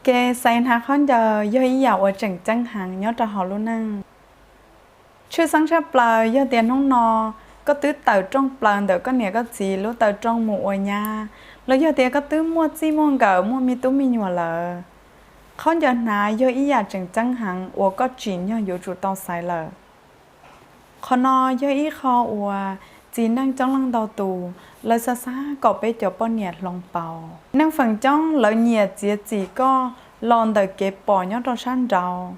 Ces xaiv hnav khaub ncaws yog ib yam uas tseem ceeb heev nyob rau hauv lub neej. Tshwj xeeb tshaj plaws yog tias hnub no koj twb tawm rooj plaws ntawm koj niam koj txiv lub taw rooj mus ua nyab, los yog tias koj twb muaj txij muaj nkawm muaj me tub me nyuam lawm, khaub ncaws hnav yog ib yam tseem ceeb heev uas koj tsim nyog yuav tsum tau xaiv lawm. Qhov no yog ib qho uas txiv neej coob leej ntau tus lawv xav xav kom peb cov poj niam hloov pauv. Neej feem coob lawv nyiam txiav txim koj los ntawm kev pom nyob rau sab nraud.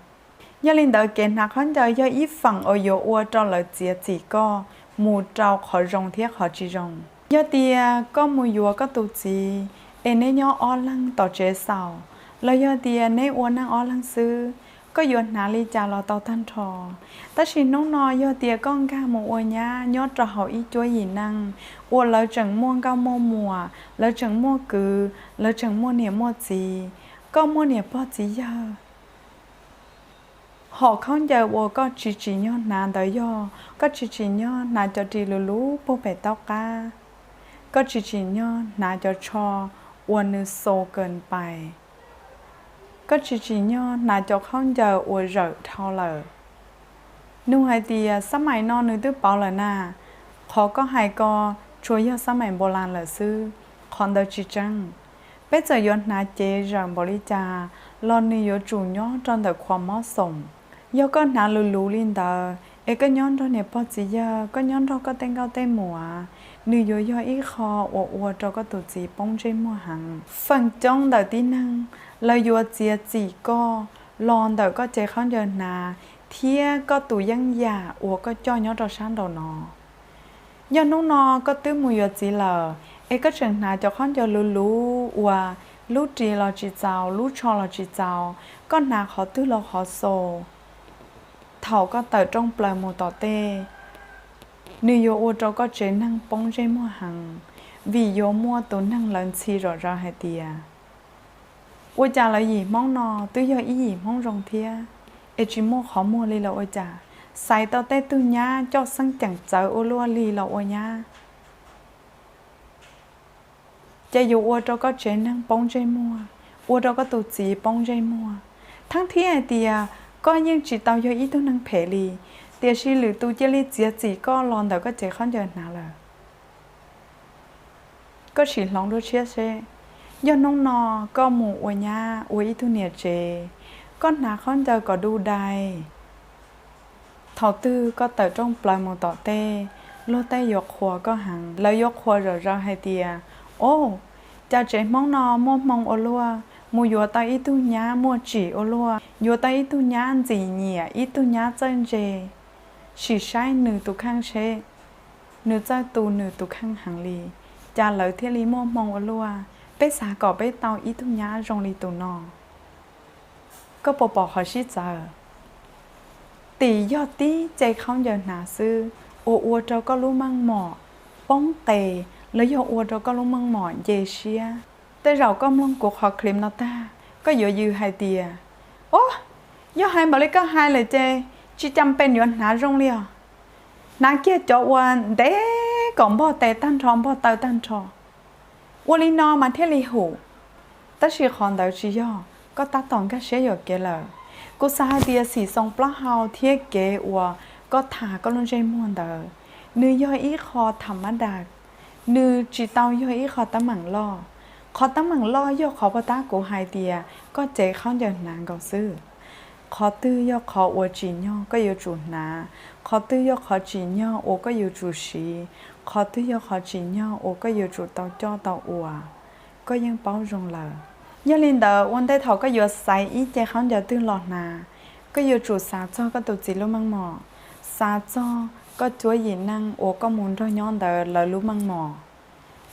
Yog li ntawd kev hnav khaub ncaws yog ib feem uas yuav ua rau lawv txiav txim koj mus rau qhov zoo thiab qhov tsis zoo. Yog tias koj mus yuav koj tus txiv es neb nyob ob leeg tom tsev xaus, los yog tias neb ua neej ob leeg xwb, koj yuav hnav li cas los tau tag nrho. Tab sis hnub no yog tias koj nkag mus ua nyab nyob rau hauv ib cuab yim neej uas lawv tseem muaj nkauj muaj muam, lawv tseem muaj kwv, lawv tseem muaj niam muaj txiv, koj muaj niam pog txiv yawg. Hom khaub ncaws uas koj tsis tsim nyog hnav ntawd yog koj tsis tsim nyog hnav cov ris luv luv puag pem taub qab, koj tsis tsim nyog hnav cov tsho uas nws xo kawm pais, koj tsis tsim nyog hnav cov khaub ncaws uas zawm dhau lawm. Nug hais tias xab maim no nws twb pauv lawm na, qhov koj hais ko tsuas yog xab maim npaum las lawm xwb, qhov ntawd tsis tseeb. Peb txawm yuav hnav cev zawm npaum li cas los nws yuav tsum nyob rau ntawm khuam mob xoom. Yog koj hnav luv luv li ntawd es koj nyob nrog niam pog txiv yawg, koj nyob nrog koj tej nkauj tej muam, nws yuav yog ib qho uas ua rau koj tus txiv poob ntsej muag heev. Feem coob ntawm tib neeg lawv yuav txiav txim koj los ntawm koj cev khaub ncaws hnav thiab koj tus yeeb yam uas koj coj nyob rau sab nraum no. Yog hnub no koj twb mus yuav txiv lawm es koj tseem hnav cov khaub ncaws luv luv uas lub ris los tsis txaus, lub tsho los tsis txaus, koj hnav qhov twg los qhov xaus, thaum koj tawm rooj plaws mus tom tej, nws yuav ua rau koj tsev neeg poob ntsej muag heev, vim yuav muaj tus neeg lawv ntxhi zom zaws hais tias, ua cas lawv yim Hmoob no twb yog ib yim Hmoob zoo thiab es tsis muaj qhov muag li los ua cas, xaiv tau tej tug nyab coj xeeb ceem txawv ua luaj li los ua nyab. Ces yuav ua rau koj tsev neeg poob ntsej muag, ua rau koj tus txiv poob ntsej muag. Thaum thiab hais tias koj yeej tsis tau yog ib tug neeg phem li, tiam sis lwm tus cia li txiav txim koj los ntawm koj cev khaub ncaws hnav lawm. Koj sim hloov dua tshiab seb, yog hnub no koj mus ua nyab ua ib tug niam tsev, koj hnav khaub ncaws kom du dai, thaum twg koj tawm rooj plaws mus tom tej, luag tej yuav qhuas koj heev, lawv yuav qhuas zom zaws hais tias, o, cas tsev Hmoob no muaj hmoo ua luaj, mus yuav tau ib tug nyab muaj tsim ua luaj, yuav tau ib tug nyab ntxim nyiam, ib tug nyab txawj ntse, sim saib nws tus kheej seb, nws txawj tu nws tus kheej heev li, cas lawv thiaj li muaj hmoo ua luaj, peb xav kom peb tau ib tug nyab zoo li tus no. Koj puas pom qhov sib txawv? Tim yog tib ce khaub ncaws hnav xwb uas ua rau koj lub meej mom poob qes los yog ua rau koj lub meej mom nce siab. Tej zaum koj mloog kuv qhov clip no tag, koj yuav yws hais tias, o, yog hais npaum li koj hais lawm ces tsis cam pes yuav hnav zoo li os. Hnav kiag cov uas ntev kom npog tes tag nrho npog taw tag nrho, ua li no mas thiaj li hum. Tab sis qhov ntawd tsis yog, koj tab tom nkag siab yuam kev lawm. Kuv xav hais tias xim xoo plaub hau thiab kev uas koj tham koj lub ntsej muag ntawd, nws yog ib qho tham mab das, nws tsis tau yog ib qho teeb meem loj. Qhov teeb meem loj yog qhov puag ta kuv hais tias koj cev khaub ncaws hnav nkaus xwb. Qhov twg yog qhov uas tsim nyog koj yuav tsum hnav, qhov twg yog qhov tsim nyog uas koj yuav tsum siv, qhov twg yog qhov tsim nyog uas koj yuav tsum tau coj tau ua, koj yeej paub zoo lawm. Yog li ntawd ua ntej thaum koj yuav xaiv ib ce khaub ncaws twg los hnav, koj yuav tsum xav txog koj tus txiv lub meej mom, xav txog koj cuab yim neej uas koj mus nrog nyob ntawd lawv lub meej mom.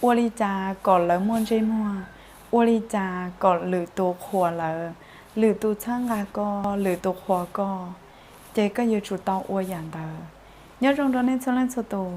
Ua li cas kom lawv muaj ntsej muag, ua li cas kom lwm tus qhuas lawv, lwm tus txhawb nqa koj, lwm tus qhuas koj, ces koj yuav tsum tau ua yam ntawd. Nyob zoo rau nej txhua leej txhua tus.